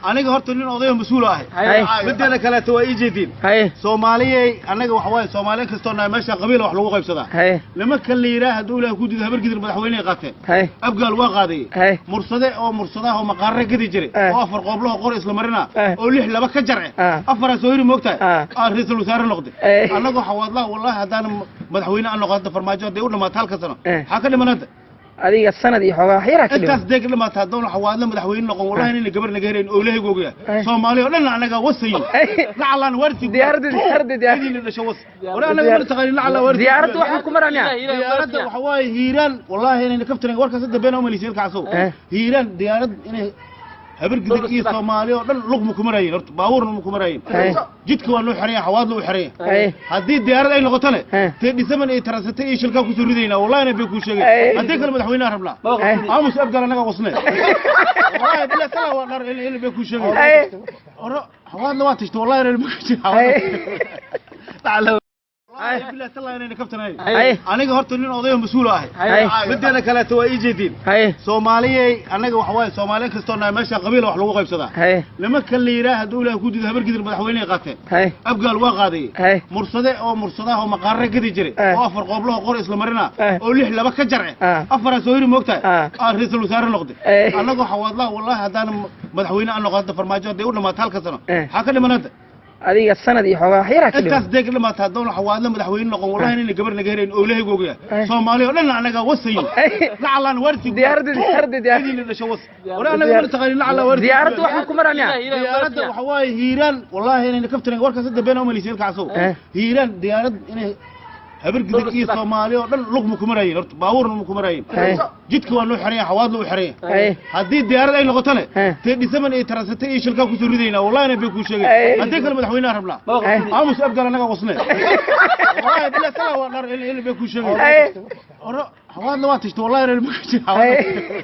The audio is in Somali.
Aniga horta nin odayo mas-uul ahay, mideena kaleeto waa ii jeediin. Soomaaliyey, annaga waxa waaye Soomaaliya kastoo nahay meesha qabiila wax lagu qaybsadaa. Nimanka la yidhaah hadduu Ilaahay ku diido Habar Gidir madaxweynehay qaateen, Abgaal waa qaadayey, Mursade oo mursadaha oo maqaarre gadi jiray oo afar qooblaho qor isla marina oo lix laba ka jarce afaraa soo hiri moogtahay aa ra-iisul wasaare noqday. Annaga xawaadlaha, wallahi haddaan madaxweyne aan noqo hadda Farmaajo hadday u dhamaato halka sano, maxaa ka dhiman hadda? Adiga sanad iyo xoogaa wax yaraa ka dhiman. Intaas dee ka dhamaata haddoon xawaadla madaxweyne noqon, wallahi inayna gabar naga helayn oo Ilaahay googayaa. Soomaaliya oo dhan annaga wasayo lacalaan waarti. Diyaaradda. Idin dhasho was wala annaga mana taqaanin lacala waarti. Diyaaradda waxaa ku maraya? Diyaaradda waxa waaye Hiiraan, wallahi inayna kaftarin warkaas hadda been umalaysa ilkaasow. Hiiraan diyaarad inay Habar Gidir iyo Soomaaliya oo dhan lug ma ku marayin, horta baabuurna ma ku marayin. Jidka waa noo xeraya, xawaadla u xeraya. Haddii diyaarad ay noqotone tee dhisaman iyo taransate iyo shilkaa kusoo ridaynaa, wallahi bay kuu sheegay. Haddii kale madaxweynaha rabnaa, aamus Abgaal annaga wasne, wallahi bilaa sala waa dhar in bay kuu sheegay. Oro xawaadla waa tashta, wallahi inay kuu sheegay. Aniga horta nin odayo mas-uul ahay, mideena kaleeto waa ii jeediin. Soomaaliyey, annaga waxa waaye Soomaaliya kastoo nahay meesha qabiila wax lagu qaybsadaa. Nimanka la yidhaah hadduu Ilaahay ku diido Habar Gidir madaxweynehay qaateen, Abgaal waa qaadayey, Mursade oo mursadaha oo maqaarre gadi jiray oo afar qooblaho qor isla marina oo lix laba ka jarce afaraa soo hiri moogtahay aa ra-iisul wasaare noqday. Annaga xawaadlaha, wallahi haddaan madaxweyne aan noqo hadda Farmaajo hadday u dhamaato halka sano, maxaa ka dhiman hadda? Adiga sanad iyo xoogaa wax yaraa ka dhiman. Intaas dee ka dhamaata haddoon xawaadla madaxweyne noqon, wallahi inayna gabar naga helayn oo Ilaahay googayaa. Soomaaliya oo dhan annaga wasayo lacalaan waarti. Diyaaradda. Idin dhasho was wala annaga mana taqaanin lacala waarti. Diyaaradda waxaa ku maraya? Diyaaradda waxa waaye Hiiraan, wallahi inayna kaftarin warkaas hadda been umalaysa ilkaasow. Hiiraan diyaarad inay Habar Gidir iyo Soomaaliya oo dhan lug ma ku marayin, horta baabuurna ma ku marayin. Jidka waa noo xeraya, xawaadla u xeraya. Haddii diyaarad ay noqotone tee dhisaman iyo taransate iyo shilkaa kusoo ridaynaa, wallahi bay kuu sheegay. Haddii kale madaxweynaha rabnaa, aamus Abgaal annaga wasne, wallahi bilaa sala waa dhar in bay kuu sheegay. Oro xawaadla waa tashta, wallahi inay kuu sheegay.